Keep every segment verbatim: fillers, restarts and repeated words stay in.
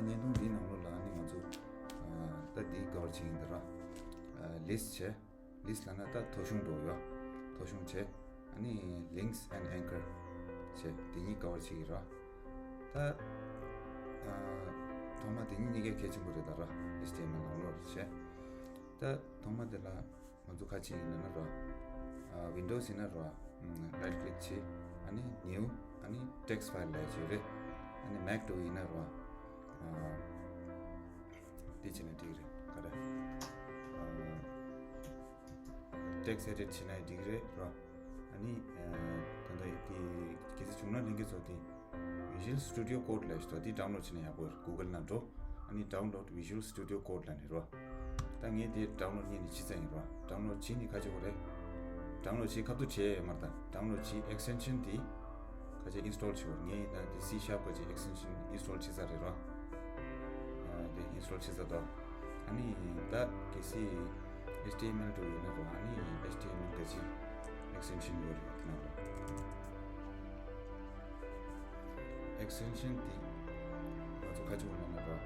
བརྙན་ཐུང་འདིའི་ནང་ལོགས་ལ་ཨ་ནི་ང་ཚོ་ཨ་ད་འདི་cover་བྱེད་ཀྱི་ཡིན་ད་ར། ཨ་list་བྱས། list་ལབ་ན་ད་ཐོ་གཞུང་འགྲོ་ཡོད། ཐོ་གཞུང་བྱས། ཨ་ནི་links and anchor་བྱས། འདི་གཉིས་cover་བྱེད་ཀྱི་ར། ད་ཨ་ཐོག་མ་འདི་གཉིས་གཉིས་ཀའི་གལ་ཆེན་པོ་རེད་ད་ར། H T M L་ནང་ལོགས་བྱས། ད་ཐོག་མ་དེ་ལ་ང་ཚོ་ཁ་ཆེ་ཡིན་ན་ར། ཨ་Windows་ཡིན་ན་ར། ཨམ་right click་བྱེད། ཨ་ནི་new། ཨ་ནི་text file་ལབ་ཡག་ཅིག་ཡོད་རེད། ཨ་ནི་Mac་འགྲོ་ཡིན་ན་ར། ཨ་འདི་བྱས་ན་འགྲིག་རེད་ག་རེ། ཨ་text edit་བྱས་ན་འགྲིག་རེད་ར། ཨ་ནི་ཨ་ད་ལྟ་འདི་གལ་སྲིད་བྱུང་ན་ལྷན་རྒྱས་ཚོ་འདི་Visual Studio Code་ལབ་ཞིག་འདུག་འདི་download་བྱས་ན་ཡག་པོ་རེད། Google་ནང་འགྲོ། ཨ་ནི་download Visual Studio Code་ལབ་ནས་རོ། ད་ངས་དེ་download་བྱས་ནས་ཕྱིན་ཚར་ཡིན་རོ། download་བྱས་ནས་ག་རེ་བྱེད་དགོས་རེད། download་བྱས་ཁ་ཐུག་བྱས་ཡོད་མ་རེད་ད། download་བྱས་extension་དེ་ག་རེ་install་བྱེད་དགོས་རེད། ངས་ད་དེ་C Sharp་ག་རེ་extension install་བྱས་ཚར་རེད་རོ། ཨ་དེ་install་བྱས་ཚར་འདུག་ཨ་ནི་ད་གལ་སྲིད་H T M L་འགྲོ་ཡོད་ན་རོ། ཨ་ནི་H T M L་ག་རེ་extension་ཡོད་རེད་དེ་ནང་ལ། extension་དེ་ང་ཚོ་ག་རེ་བྱེད་དགོས་ན་ར།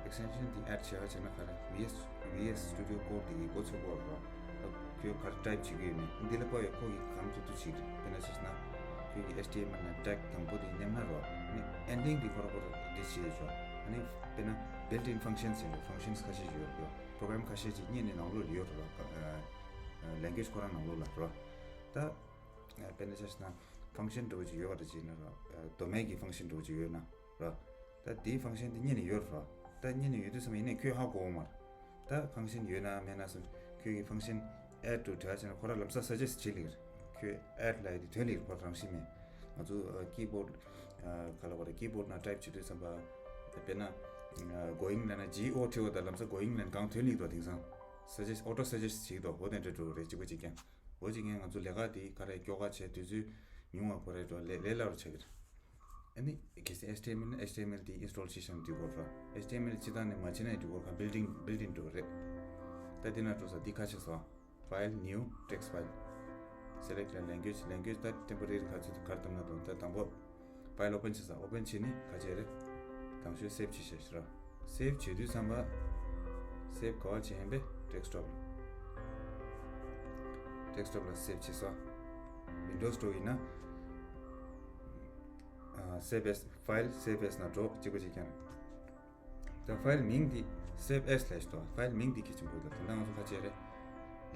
extension་དེ་add་བྱས་པ་བྱས་ན་ག་རེ། V S V S Studio Code་དེ་གི་འགོ་ཚུགས་པ་ར། ད་ཁོས་ག་རེ་type་བྱེད་ཀྱི་ཡོད་མེད་འདི་ལ་དཔག་ཡོད། ཁོ་གིས་གང་ཐུབ་ཐུབ་བྱེད་ཀྱི་རེད། དཔེར་ན་ཆ་བཞག་ན་ཁོས་ཀྱི་H T M L་ནང་tag་དང་པོ་དེ་མནན་ན་ར། ཨ་ནི་ending་དེ་ཁོ་ར་ཁོ་ར་འདི་བྱེད་ཆོག་ཨ་ནི་དཔེར་ན་built-in functions་ཡིན་ར། functions་ཁ་ཤས་ཡོད་ར། program་ཁ་ཤས་ཅིག་བརྙན་ནི་ནང་ལོགས་ཡོད་ར། language་ཁོ་རང་ནང་ལོགས་ལ་ར། ད་དཔེར་ན་ཆ་བཞག་ན་function་འདྲ་བོ་ཅིག་ཡོད་པ་འདྲ་ཅིག་ཡིན་ན་ར། domain་གི་function་འདྲ་བོ་ཅིག་ཡོད་ན་ར། ད་དེའི་function་དེ་བརྙན་ནས་ཡོད་ར། ད་བརྙན་ནས་ཡོད་དུས་ཙམ་ཡིན་ནའི་ཁོས་ཧ་གོ་འོང་མ་ར། ད་function་ཡོད་ན་མེད་ན་སོང་ཁོས་ཀྱི་function add to་བྲིས་བྱས་ན་ཁོ་ར་ལམ་སང་suggest་བྱེད་ལེ་གི་ར། ཁོས་add་ལབ་ཡ་དེ་ཐོན་ལེ་གི་ར། ཁོ་རང་བཞིན་མེད། ང་ཚོ་keyboard་ག་ལ་བ་ར། keyboard་ནང་type་བྱེད་དུས་ཙམ་པ་དཔེར་ན་going་ལབ་ན་G O T O་ད་ལམ་སང་going་ལབ་ན་གང་ཐོན་ལེ་གི་འདུག་དེང་སང་suggest auto suggest་བྱེད་ཀྱི་འདུག་འོ་དེ་འདྲ་འགྲོ་གི་རེད། གཅིག་པ་གཅིག་རྐྱང་། འོ་གཅིག་ངས་ང་ཚོ་ལས་ཀ་དེ་ག་རེ་སྐྱོ་ག་བྱས་དུས་ཚོད་ཉུང་བ་ཁོ་རེ་འགྲོ་ལས་ལས་སླ་རུ་ཆགས་ཀྱི་རེད། ཨ་ནི་གལ་སྲིད་H T M L་ན་H T M L་དེ་install་བྱས་ཤིང་འགྲིག་གོ་ར། H T M L་སྤྱིར་བཏང་ནས་མ་བྱས་ན་འགྲིག་གོ་ག built-in built-in་འགྲོ་རེད། ད་དེ་ན་འགྲོ་ས་འདི་ཁ་ཕྱེ་སོང་། file new text file། select་ལ་language language་ད་temporary་ག་ཚོད་ག་རེ་བཏང་ན་དང་ད་དང་པོ། file open་བྱེད་ས་open་བྱེད་ནི་ག་བྱེད་རེད། དང་ཤོས་save་བྱེད་ཤེས་ཤེས་ར། save་བྱེད་དུས་ཙམ་པ། save་ག་བ་བྱེད་ཡིན་པས་desktop་ལ། desktop་ལ་save་བྱེད་ས། Windows་འགྲོ་ཡིན་ན། ཨ་save as file save as་ན་འགྲོ་གཅིག་པ་གཅིག་རྐྱང་། ད་file་མིང་འདི་save as་ལས་ཤིག་ཏོ། file་མིང་འདི་གལ་ཆེན་པོ་རེད། ད་ལྟ་ང་ཚོ་ཁ་ཆེ་རེད།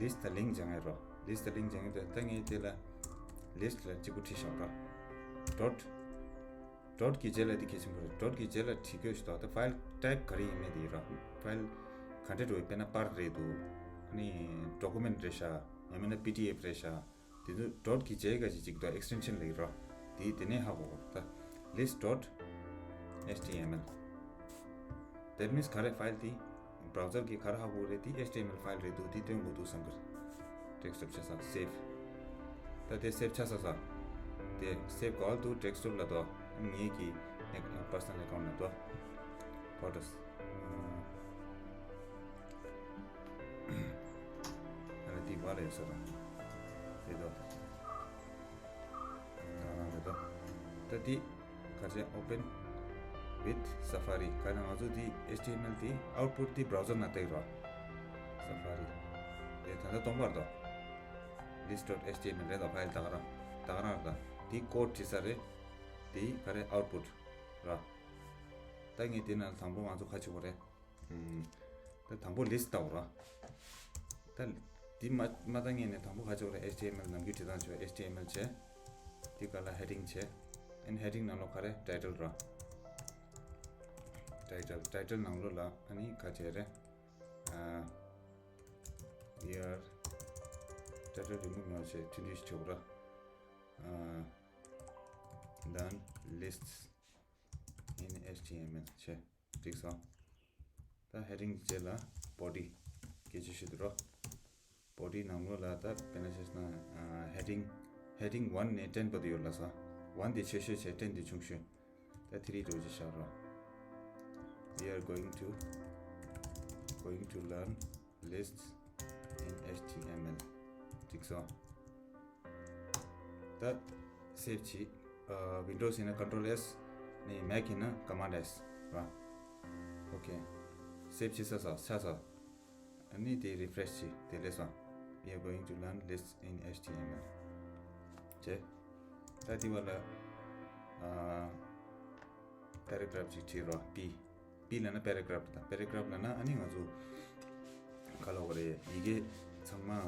list་དང་link་སྦྱང་ཡ་རོ། list་དང་link་སྦྱང་ཡ་ད་ད་ངས་དེ་ལ་list་ལ་གཅིག་པུ་བྲིས་བཞག་རོ། dot dot་གི་རྗེས་ལ་འདི་གལ་ཆེན་པོ་རེད། dot་གི་རྗེས་ལ་བྲིས་དགོས་ཤིག་ཏོ། ད་file type་ག་རེ་ཡིན་མིན་དེ་ཡིན་རོ། file་ག་འདྲ་འགྲོ་ཡི་དཔེར་ན་པར་རེད་འདུག་ཨ་ནི་document་རེད་ཤག་ཡང་མིན་ན་P D F་རེད་ཤག་དེ་ཚོ་dot་གི་རྗེས་ཀ་ཅིག་ཅིག་ཏོ་extension་ལ་ཡོད་རོ། དེ་དེ་ནས་ཧ་གོ་གོ་ད། list dot H T M L། that means་ག་རེ་file་དེ་browser་གི་ག་རེ་ཧ་གོ་རེད། དེ་H T M L file་རེད་འདུག་དེ་སྟོན་དགོས་འདུག་བསམ་གི་རེད། desktop་ཆ་ས་save། ད་དེ་save་ཆ་ས་ས། དེ་save་ག་བ་འདུག desktop་ལ་དོ། ངེད་ཀྱི་personal account་ལ་དོ། photos། ཨ་ལ་དེ་བ་ལ་ཡོད་ས་ར། དེ་དོ། ད་དེ་ག་ཚད་open with Safari། ག་ན་ང་ཚོ་དེ་H T M L་དེ་output་དེ་browser་ནང་བལྟས་རོ། Safari། དེ་ད་ལྟ་སྟོང་པར་དོ། list dot H T M L་རེད་དོ། file་ད་ག་རང་ད་ག་རང་རེད། དེ་code་བྲིས་ས་རེད། དེ་ག་རེ་output་ར། ད་ངས་དེ་ནང་དང་པོ་ང་ཚོ་ཁ་ཆེ་བོ་རེད། ད་དང་པོ་list་ལྟ་བ་ར། ད་འདི་མ་མ་ལྟ་ངེས་ནས་དང་པོ་ཁ་ཆེ་བ་ར། H T M L་ནམ་རྒྱུན་བྲིས་སྟངས་ཆེ་བ། H T M L་བྱས། འདི་ག་ལ་heading་བྱས། and heading་ནང་ལོགས་ག་རེ་title་ར། title title་ནང་ལོགས་ལ་ཨ་ནི་ག་བྱས་རེད། ཨ་here title་རིང་པོ་མེད་པ་བྱས་ཐུང་ཐུང་ཞིག་བྱེད་དགོས་ར། ཨ་done lists in H T M L་བྱས། འགྲིག་སོང་། ད་heading་རྗེས་ལ་body་སྐད་ཆ་ཞུ་དུ་རོ། body་ནང་ལོགས་ལ་ད་དཔེར་ན་བཤད་ན་heading heading one་ནས་ten་བར་དུ་ཡོད་ལ་ས། one་དེ་ཆེ་ཤོས་བྱས་ten་དེ་ཆུང་ཤོས། ད་དེ་རིགས་འགྲོ་ཅི་བཞག་རོ། We are going to going to learn lists in H T M L། འགྲིག་སོང་། ད་save་བྱེད། ཨ་Windows་ཡིན་ན་Control S། ནས་Mac་ཡིན་ན་Command S་ར། ཨོ་ཁེ། སེབ་བྱེད་ས་ས་ཆ་ས། ཨ་ནི་དེ་refresh་བྱེད། དེ་ལས་སོང་། We are going to learn lists in H T M L. བྱས། ད་དེ་བ་ལ་ཨ་paragraph་ཅིག་བྲིས་རོགས། P P་ལབ་ན་paragraph་དང་། paragraph་ལབ་ན་ཨ་ནི་ང་ཚོ་ག་ལབ་དགོས་རེད། ཡི་གེ་ཚང་མ་ཨ་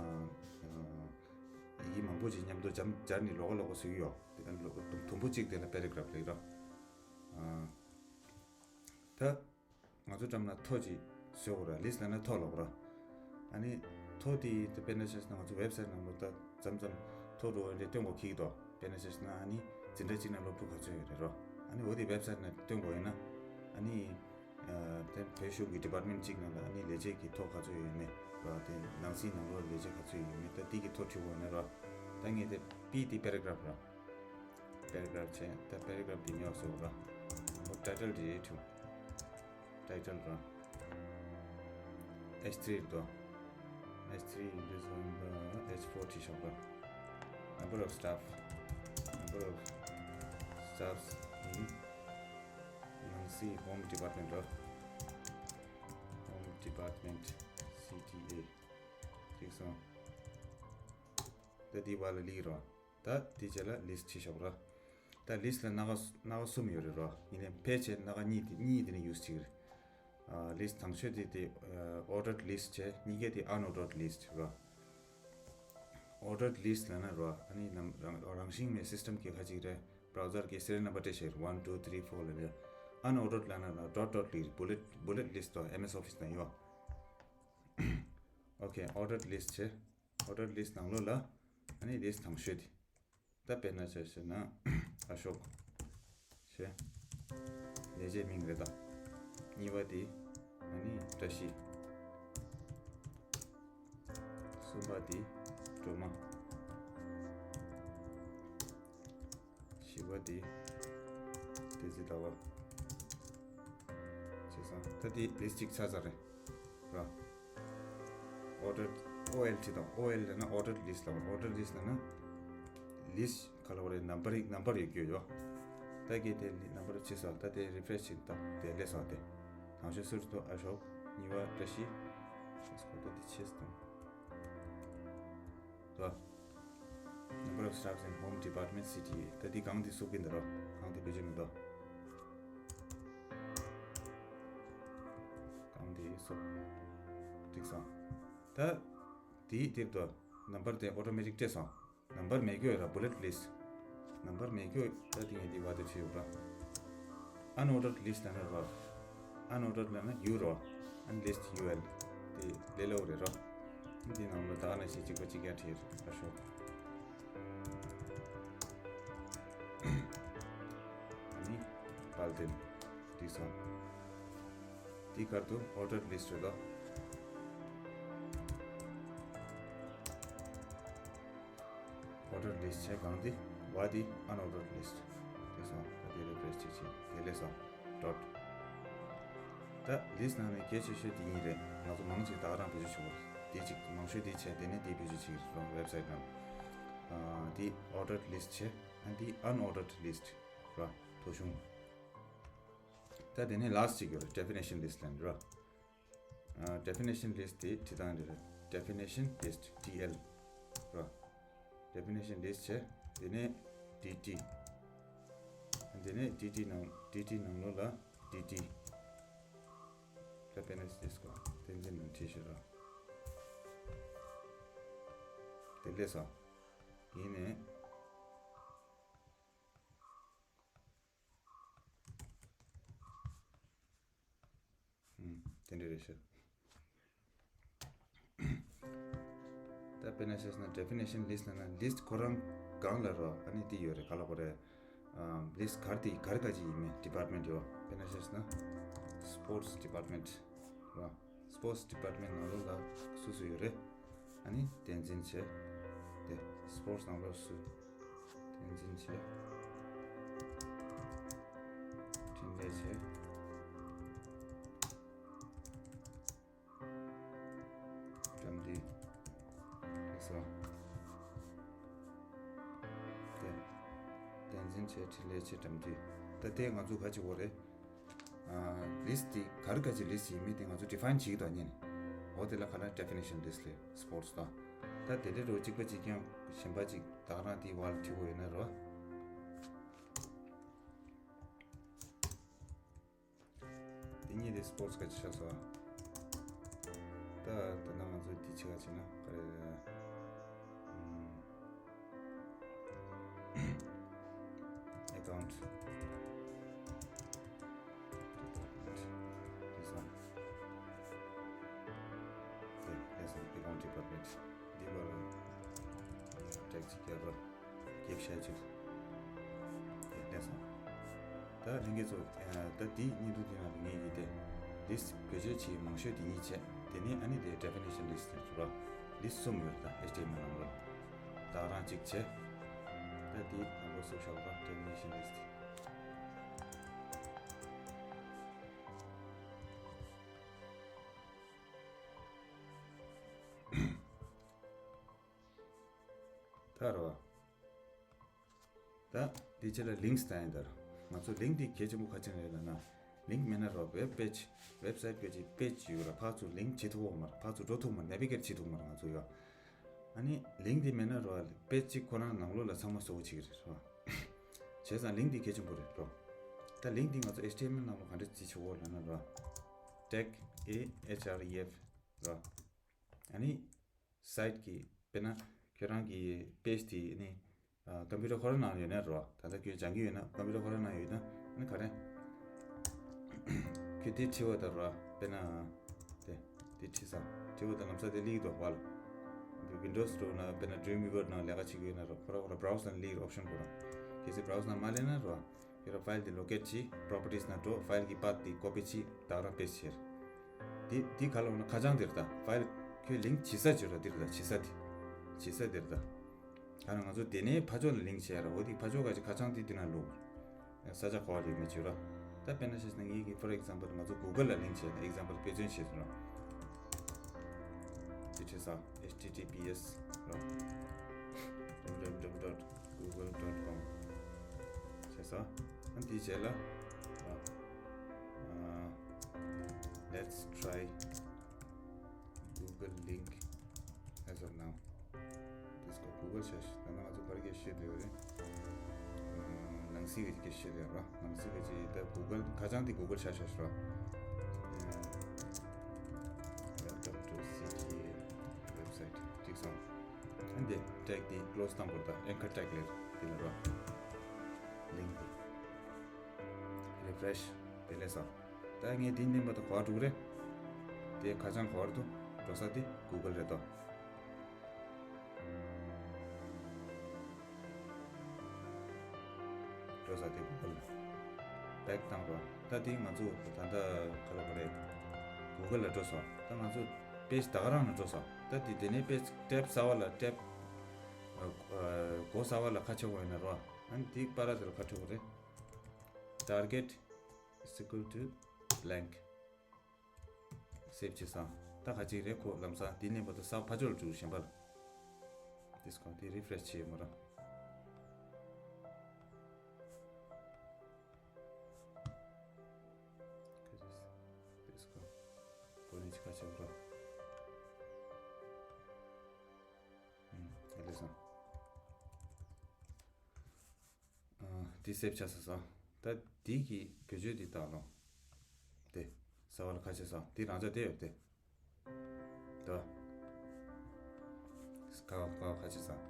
ཡི་གེ་མང་པོ་ཅིག་མཉམ་དུ་སྦྱར་ནས་ལོགས་ཀ་ལོགས་ཀ་བཟོ་གི་ཡོད། དེ་ག་ལོགས་དུམ་བུ་གཅིག་དེ་ལ་paragraph་ལབ་རོགས། ཨ་ད། ང་ཚོ་འགྲམ་ན་ཐོ་ཅིག་བཟོ་དགོས་ར། list་ལབ་ན་ཐོ་ལབ་ར། ཨ་ནི་ཐོ་དེ་དཔེར་ན་ཆ་བཞག་ན་ང་ཚོ་website་ནང་ལོགས་ད་མཚམས་མཚམས་ཐོ་འགྲོ་བ་འདྲ་སྟོན་དགོས་ཁེལ་གྱི་འདུག་དཔེར་ན་ཆ་བཞག་ན་ཨ་ནི་འཛིན་གྲྭ་གཅིག་ནང་སློབ་ཕྲུག་ག་ཚོད་ཡོད་རེད་རོ། ཨ་ནི་འོ་དེ་website་ནང་སྟོན་དགོས་ཡོད་ན་ཨ་ནི་ཨ་དེ་བོད་གཞུང་གི་department་གཅིག་ནང་ལ་ཨ་ནི་ལས་བྱེད་ཀྱི་ཐོ་ག་ཚོད་ཡོད་མེད་རོ། དེ་ནང་སྲིད་ནང་ལོགས་ལས་བྱེད་ག་ཚོད་ཡོད་མེད་ད་དེ་གི་ཐོ་བྲིས་དགོས་ཡོད་ན་རོ། ད་ངས་དེ་P་དེ་paragraph་རོ། paragraph་བྱས། ད་paragraph་དེ་ཉོ་སོང་ར། འོ་title་དེ་ཡིས་ཁྲིམས། title་ར། H three་ར་དོ། H three་འདི་བཟོ་ཡིན་པ་H four་བྲིས་ཤོག་ར། number of staff, number of staffs in ནང་སྲིད་home department་ར། home department C T A། འགྲིག་སོང་། ད་འདི་བར་ལ་ལི་རོ། ད་དེ་རྗེས་ལ་list་བྱེད་ཤོག་ར། ད་list་ལ་སྣ་ཁ་སྣ་ཁ་གསུམ་ཡོད་རེད་རོ། ཡིན་ནའི་ཕལ་ཆེར་སྣ་ཁ་གཉིས་དེ་གཉིས་དེ་ནས་use་བྱེད་ཀྱི་རེད། ཨ་list་དང་ཤོས་དེ་དེ་ཨ་ordered list་བྱས། གཉིས་ཀ་དེ་unordered list་རོ། ordered list་ལབ་ན་རོ། ཨ་ནི་ནམ་རང་རང་བཞིན་མེད་system་གི་ཁ་ཅིག་རེད། browser་གི་serial number་སྤྲད་བྱས་one two three four་ལབ་ཡ། unordered་ལབ་ན་རོ་dot dot་ལི་bullet bullet list་དོ་M S Office་ནང་ཡོད། okay ordered list་བྱས། ordered list་ནང་ལོགས་ལ་ཨ་ནི་list་དང་ཤོས་དེ། ད་དཔེར་ན་ཆ་བཞག་ན་ཨ་ཤོག་བྱས། ལས་བྱེད་མིང་རེད་ད། གཉིས་པ་དེ་ཨ་ནི་བཀྲ་ཤིས། གསུམ་པ་དེ་སྒྲོལ་མ། བཞི་པ་དེ་བདེ་ཚེ་ཟླ་བ། བྱས་ཙང་ད་དེ་list་གཅིག་ཆགས་ཚར་རེད་ར། ordered O L་བྲིས་དང་། O L་ལབ་ན་ordered list་ལབ། ordered list་ལབ་ན་list་ག་ལབ་རེད། number་number་ཡོད་རྒྱུ་ཡོད། ད་གི་དེ་number་བྱས་སོང་། ད་དེ་refresh་བྱེད་དང་། དེ་ལས་སོང་། དེ་དང་ཤོས་སུ་རེད་དོ། ཨ་ཤོག་གཉིས་པ་བཀྲ་ཤིས། ད་དེ་བྱས་སོང་། དོ། number of staffs in home department C T A། ད་དེ་གང་དེ་བསུབ་ཀྱི་འདུག་རོ། གང་དེ་བེད་སྤྱོད་མི་འདུག་གང་དེ་བསུབ། འགྲིག་སོང་། ད་དེའི་དེབ་དོ། number་དེ་automatic་སྤྲད་སོང་། number་མེད་རྒྱུ་ཡོད་ར། bullet list། number་མེད་རྒྱུ་ད་དེ་ངས་དེ་བར་དུ་བྱས་ཡོད་ར། unordered list་ལབ་ན་རོ། unordered་ལབ་ན་U་རོ། ཨ་ནི་list U L། དེ་ལས་སླ་པོ་རེད་རོ། འདི་ནང་ལ་ད་ག་ནང་བཞིན་གཅིག་པ་གཅིག་རྐྱང་བྲིས་ར་ཤོག་ཨ་ནི་དཔལ་ལྡན། འགྲིག་སོང་། དེའི་ཁར་དུ་ordered list་རེད་དོ། ordered list་བྱས། གང་དེ་བ་དེ་unordered list། འགྲིག་སོང་། ད་དེ་refresh་བྱེད་བྱེད། དེ་ལས་སོང་། dot། ད་list་ནང་ནས་གལ་ཆེ་ཤོས་དེ་ཡིན་རེད། ང་ཚོ་མང་ཆེ་ད་ག་རང་བེད་སྤྱོད་བྱེད་དགོས་རེད། དེ་གཅིག་མང་ཤོས་དེ་བྱས། དེ་ནས་དེ་བེད་སྤྱོད་བྱེད་ཀྱི་རེད་རོ། website་ནང་། ཨ་དེ་ordered list་བྱས། ཨ་དེ་unordered list་རོ། ཐོ་གཞུང་། ད་དེ་ནས་last་གཅིག་ཡོད་རེད། definition list་ལབ་ནི་རོ། ཨ་definition list་དེ་བྲིས་སྟངས་འདི་རེད། definition list D L་རོ། definition list་བྱས། དེ་ནས་D T། དེ་ནས་D T་ནང་D T་ནང་ལོགས་ལ་D T། ད་དཔེར་ན་ཅིག་གོ། བསྟན་འཛིན་ནང་བྲིས་ཤིག་རོ། དེ་ལས་སོ། ཡིན་ནས། ཨུམ། དེ་འདྲ་རེད་ཤག་ད་དཔེར་ན་བཤད་ན་definition list་ལབ་ན་list་ཁོ་རང་སྒང་ལ་རོ། ཨ་ནི་དེ་ཡོད་རེད། ག་ལབ་དགོས་རེད། ཨམ། list་ག་རེ་དེ་ག་རེ་ག་ཅིག་ཡིན་མིན་department་ཡོད། དཔེར་ན་བཤད་ན་sports department་རོ། sports department་ནང་ལོགས་ལ་སུ་སུ་ཡོད་རེད། ཨ་ནི་བསྟན་འཛིན་བྱས། དེ་sports་ནང་ལོགས་སུ། བསྟན་འཛིན་བྱས། འཕྲིན་ལས་བྱས། བཀྲམ་སྟེ། དེ་སོ། དེ། བསྟན་འཛིན་བྱས། འཕྲིན་ལས་བྱས། བཀྲམ་སྟེ། ད་དེ་ང་ཚོ་ག་ཅིག་འོ་རེད། ལིས་ཊི་དེ་ག་རེ་ག་ཅིག་ལིས་ཊི་ཡིན་མིན་དེ་ང་ཚོ་ཌི་ཕ་ཡིན་བྱེད་ཀྱི་འདུག་ཉིན། འོ་དེ་ལ་ག་ལ་ཌེ་ཕི་ནེ་ཤན་ལིས་ཊི་ལབ་སི་པོར་ཊི་སི་དང་། ད་དེ་འདྲའི་རོ་གཅིག་པ་གཅིག་རྐྱང་གཞན་པ་གཅིག་ད་ག་རང་དེའི་བར་ལ་ཐིག་པ་ཡོད་ན་རོ། དེ་གཉིས་དེ་སི་པོར་ཊི་སི་ག་ཅིག་ཆགས་སོང་། ད་ད་ནང་ང་ཚོ་དེ་ཆེ་ག་ཆེ་ན་ག་རེ། account department this one. Okay, that's an account department. འདི་བར་ཊེག་ཅིག་བརྒྱབ་རོགས། རྒྱབ་ཤ་ཅིག་ལས་སོང་། ད་ལྷན་རྒྱས་ཚོ། ད་འདི་བརྙན་ཐུང་འདི་ནང་ལ་ངས་ཡིན་ཏེ། ལིས་ཊི་བེད་སྤྱོད་བྱེད་མང་ཤོས་འདི་གཉིས་བྱས། དེ་ནས་ཨ་ནི་དེ་ཌེ་ཕི་ནེ་ཤན་ལིས་ཊི་རེད་རོ། ལིས་ཊི་གསུམ་ཡོད་ད་ཨེཆ་ཊི་ཨེམ་ཨེལ་ནང་ལ། ད་རང་གཅིག་བྱས། ད་འདི་དང་པོ་བཟོས་བཞག་པ་ཌེ་ཕི་ནེ་ཤན་ལིས་ཊི། ད་རོ། ད་འདི་ཆེ་ལ་ལིངྐ་སི་ད་ཡིན་ད་ར། ང་ཚོ་ལིངྐ་འདི་གལ་ཆེན་པོ་ག་ཅིག་རེད་ལབ་ན། ལིངྐ་མེད་ན་རོ་ཝེབ་པེ་ཇི། ཝེབ་སའིཊ་ག་ཅིག་པེ་ཇི་ཡོད་ར་ཕར་ཚུར་ལིངྐ་བྱེད་ཐུབ་ཀྱི་མ་རེད། ཕར་ཚུར་འགྲོ་ཐུབ་མ་རེད། ནེ་བི་གེཊ་བྱེད་ཐུབ་མ་རེད་ང་ཚོ་ཡོད། ཨ་ནི་ལིངྐ་འདི་མེད་ན་རོ་པེ་ཇི་ཁོ་རང་ནང་ལོགས་ལ་ཚང་མ་བཟོ་བོ་བྱེད་ཀྱི་རེད་རོ། བྱས་ཙང་ལིངྐ་འདི་གལ་ཆེན་པོ་རེད་རོ། ད་ལིངྐ་འདི་ང་ཚོ་ཨེཆ་ཊི་ཨེམ་ཨེལ་ནང་ལོགས་ག་འདྲ་བྱེད་ཆོག་གོ་ལབ་ན་རོ། ཊེག་ཨེ་ཨེཆ་ཨར་ཨི་ཨེཕ་རོ། ཨ་ནི་སའིཊ་གི་དཔེར་ན་ཁྱོད་རང་གི་པེ་ཇི་དེ་ནི་ཨ་ཀམ་པུ་ཊར་ཁོ་རང་ནང་ཡོད་ན་རོ། ད་ལྟ་ཁྱོད་སྦྱང་གི་ཡོད་ན་ཀམ་པུ་ཊར་ཁོ་རང་ནང་ཡོད་ན་ཨ་ནི་ག་རེ། ཁྱོད་དེ་བྲིས་པ་ད་རོ་དཔེར་ན་དེ་དེ་བྲིས་ས་བྲིས་པ་ད་ལམ་སང་དེ་སླེབས་ཀྱི་འདུག་བ་ལ། ཝིན་ཌོ་སི་འགྲོ་ན་དཔེར་ན་ཌྲིམ་ཝི་ཝར་ནང་ལས་ཀ་བྱེད་ཀྱི་ཡོད་ན་རོ་ཁོ་རང་ཁོ་རང་བྷ་རའོ་སར་ནང་སླེབས་ཀྱི་རེད། ཨོབ་ཤན་ཁོ་རང་གལ་སྲིད་བྷ་རའོ་སར་ནང་མ་སླེབས་ན་རོ། ཁྱོད་རང་ཕའིལ་དེ་ལོ་ཀེཊ་བྱེད། པྲོ་པར་ཊིས་ནང་འགྲོ། ཕའིལ་གྱི་པཱཐ་དེ་ཀོ་པི་བྱེད། ད་རང་པེ་སི་ཊི་བྱེད། དེ་དེ་ག་ལ་འོ་ན་ཁ་བྱང་དེ་རེད་ད། ཕའིལ་ཁྱོད་ལིངྐ་བྱེད་ས་བྱེད་ར་དེ་རེད་ད། བྱེད་ས་དེ་བྱེད་ས་དེ་རེད་ད། ད་ནང་ང་ཚོ་དེ་ནས་ཕར་ཕྱོགས་ལ་ལིངྐ་བྱེད་ར། འོ་དེ་ཕར་ཕྱོགས་ག་ཅིག་ཁ་བྱང་དེ་དེ་ན་ལོག་ས་ཆ་ག་བ་ལ་ཡོད་མེད་བྱེད་ར། ད་དཔེར་ན་བཤད་ན་ངེད་ཀྱི་for example ང་ཚོ་གུ་གལ་ལ་ལིངྐ་བྱེད་ན་ཨེག་ཛམ་པལ་དཔེ་མཚོན་བྱེད་ཟེར་ར། དེ་བྱེད་ས་ཨེཆ་ཊི་ཊི་པི་ཨེས་ར། www dot google dot com བྱས་ས། ཨ་འདི་རྗེས་ལ་let's try Google link as of now. དེ་སྐོར་Google བྱས་ཤག་ད་ནང་ང་ཚོ་ག་རེ་སྐད་བཤད་བསྡད་ཡོད་རེད། ནང་སྲིད་ཀྱི་སྐད་བཤད་བསྡད་ཡོད་ར། ནང་སྲིད་ཀྱི་ད་Google ཁ་བྱང་དེ་Google བྱས་ཤག་ར། Welcome to C T A website གཅིག་སོང་། ཨ་འདི་ཊེག་དེ་ཀློ་སི་བཏང་དགོས། ད་ཨེང་ཀར་ཊེག་ལེར་དེ་ལ་རོ། ལིངྐ་དེ་རི་ཕི་རེཤ་དེ་ལས་སོང་། ད་ངས་འདི་མནན་པ་དང་ག་པར་འགྲོ་གི་རེད། དེ་ཁ་བྱང་ག་པར་འགྲོ་ས་དེ་གུ་གལ་རེད་དོ། འགྲོ་ས་དེ་གུ་གལ་ལ་བེག་བཏང་རོགས། ད་དེ་ང་ཚོ་ད་ལྟ་ག་ལ་ག་རེད། གུ་གལ་ལ་འགྲོ་སོང་། ད་ང་ཚོ་པེ་ཇི་ད་ག་རང་ལ་འགྲོ་སོང་། ད་དེ་དེ་ནས་པེ་ཇི་ཊེབ་གསར་བ་ལ་ཊེབ་སྒོ་གསར་བ་ལ་ཁ་ཕྱེ་དགོས་ཡིན་ན་རོ། ཨ་ནི་དེ་པར་དེ་ལ་ཁ་ཕྱེ་དགོས་རེད། Target is equal to blank. སེབ་བྱས་སོང་། ད་ག་ཅིག་རེད། ཁོ་ལམ་སང་དེ་ནས་བར་དུ་ས་ཕ་ཆོར་བཅུག་གཞན་པར། དེ་སྐོར་དེ་རི་ཕི་རེཤ་བྱེད་མོ་ར། དེ་སྐོར་གོ་ནི་ཅི་ག་ཆེ་བོ་ར། ཨུམ། དེ་ལས་སོང་། དེ་སེབ་ཆགས་སོང་། ད་དེ་གི་བེད་སྤྱོད་དེ་བཏང་ལོ། དེ་གསར་བ་ལ་ཁ་ཕྱེ་སོང་། དེ་རང་ཅག་དེ་ཡོད་དེ། ད་ཀ་བ་ཀ་བ་ཁ་ཕྱེ་སོང་།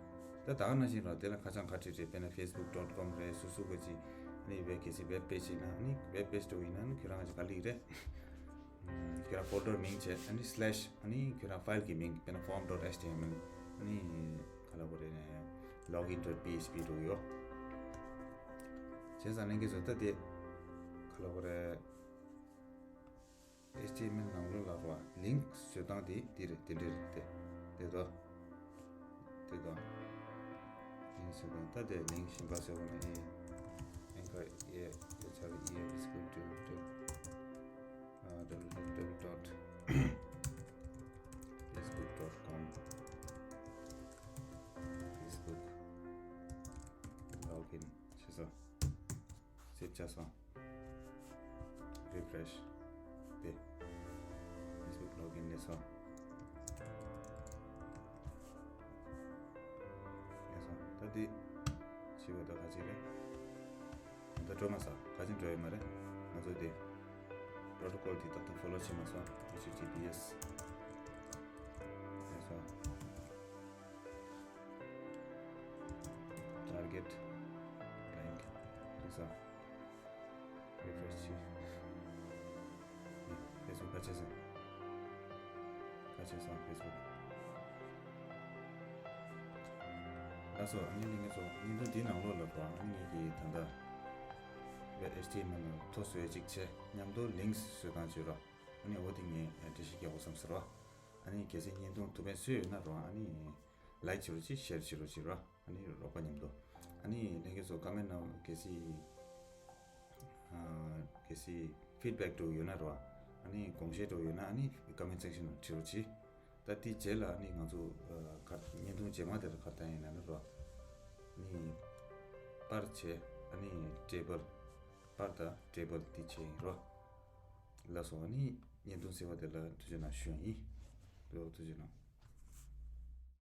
ད་ད་ག་ནང་བཞིན་རོ། དེ་ལ་ཁ་བྱང་ག་བྲིས་རེད། དཔེར་ན་facebook dot com རེད། སོ་སོ་ག་ཅིག་ནི་ཝེབ་གལ་སྲིད་ཝེབ་པེ་ཇི་ཡིན་ན་ནི་ཝེབ་པེ་ཇི་འགྲོ་ཡིན་ན་ནི་ཁྱོད་རང་ག་ཅིག་ག་ལིག་རེད། ཁྱོད་རང་ཕོལ་ཌར་མིང་བྱས། ཨ་ནི་སི་ལེཤ། ཨ་ནི་ཁྱོད་རང་ཕའིལ་གྱི་མིང་དཔེར་ན་form dot H T M L། ཨ་ནི་ག་ལ་གོ་རེད་ནས་login dot P H P འགྲོ་གི་ཡོད། བྱས་ཙང་ལྷན་རྒྱས་ཚོ་ད་དེ་ག་ལ་གོ་རེད། H T M L ནང་ལོགས་ལ་རོ་ལིང་ཀི་བཟོ་སྟངས་དེ་དེ་རེད། དེ་འདྲ་རེད། དེ་དེ་དོ། དེ་དོ། ཡིན་ཟེར་དང་། ད་དེ་ལིང་ཀི་གཞན་པ་ཟེར་བ་ནི་ཨེ། ཨེང་ཀར་ཨེ་ཨེ་ཆ་ལ་ཨེ་ཨེ་ཨིས་ཀུལ་ཊུ་ཊེབ། ཨ། www dot facebook dot com། Facebook login བྱས་སོང་། སེབ་བྱས་སོང་། Refresh དེ། Facebook login སླེབས་སོང་། སླེབས་སོང་། ད་དེ་བྱེད་པ་ད་ག་ཅིག་རེད། ད་འགྲོ་མ་ས་ག་ཅིག་འགྲོ་ཡོད་མ་རེད། ང་ཚོ་དེ་protocol དེ་ཏག་ཏག་follow བྱེད་མ་སོང་། H T T P S སླེབས་སོང་། Target rank སླེབས་སོང་། Refresh བྱེད། Facebook ག་བྱས་སོང་། ག་བྱས་སོང་། Facebook ལགས་སོ། ཨ་ནི་ངེད་ཚོ་བརྙན་ཐུང་འདི་ནང་ལོགས་ལ་རོ། ཨ་ནི་ངེད་ཀྱིས་ད་ལྟ་H T M L ཐོ་བཟོ་ཡ་གཅིག་བྱས། མཉམ་དུ་links བཟོ་སྟངས་བྱོས་རོ། ཨ་ནི་འོ་དེ་ངས་འགྲེལ་བཤད་རྒྱག་དགོས་བསམ་ཟེར་རོ། ཨ་ནི་གལ་སྲིད་བརྙན་ཐུང་ཐུགས་ཕན་གསོས་ཡོད་ན་རོ། ཨ་ནི་like བྱེད་རོགས་གྱིས། share བྱེད་རོགས་གྱིས་རོ། ཨ་ནི་རོགས་པ་མཉམ་དུ། ཨ་ནི་ལྷན་རྒྱས་ཚོ་ཀ་མེན་ནང་གལ་སྲིད་ཨ་གལ་སྲིད་feedback འདྲ་བོ་ཡོད་ན་རོ། ཨ་ནི་དགོངས་བཞེས་འདྲ་བོ་ཡོད་ན་ཨ་ནི་comment section ནང་བྲིས་རོགས་གྱིས། ད་དེ་རྗེས་ལ་ཨ་ནི་ང་ཚོ་ཨ་ག་བརྙན་ཐུང་རྗེས་མ་དེར་ག་རེ་བཏང་ཡིན་ན་ནི་རོ། ཨ་ནི་པར་བྱས། ཨ་ནི་table པར་དང་table དེ་བྱས་ཡིན་རོ། ལགས་སོ། ཨ་ནི་བརྙན་ཐུང་གསར་པ་དེ་ལ་ཐུགས་རྗེ་གནང་ཞུ་ཡིན། ལོ་ཐུགས་རྗེ་གནང་།